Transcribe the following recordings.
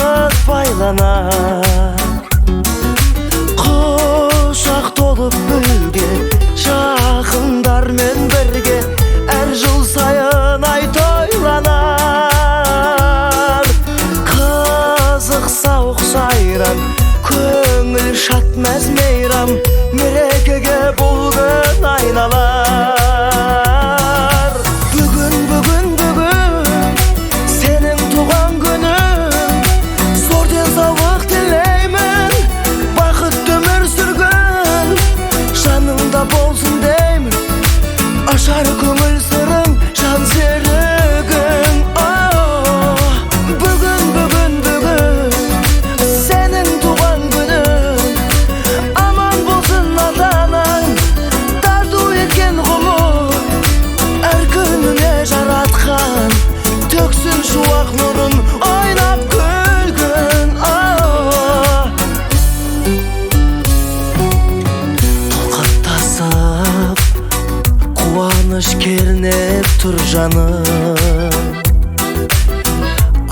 бақыт байланар. Құшақ толып гүлге, жақындармен бірге әр жыл сайын ай тойланар. Қызық сауық сайран, көңіл шат мәз мейрам, мерекеге бұл күн айналар. Бүгін, бүгін, бүгін сенің туған күнің, зор денсаулық тілеймін, бақытты өмір сүргін, жаныңда болсын деймін, ашар көңіл сырың, жан серігің. Бүгін, бүгін, бүгін сенің туған күнің, аман болсын ата-анаң, тарту еткен ғұмыр, әр күніңе жаратқан, төксін шуақ нұрын, ойнап күлгін. Толқып-тасып қуаныш кернеп тұр жаным,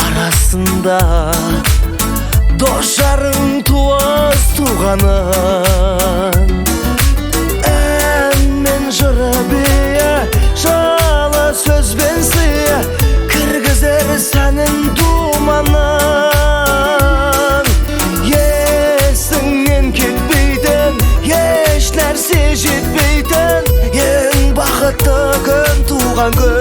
арасында дос жарың, туыс туғаның, ән мен жыры биі, жылы сөзбен сыйы, кіргізер сәнін думанын. Есіңнен кетпейтін, еш нәрсе жетпейтін, ең бақытты күн туған күн.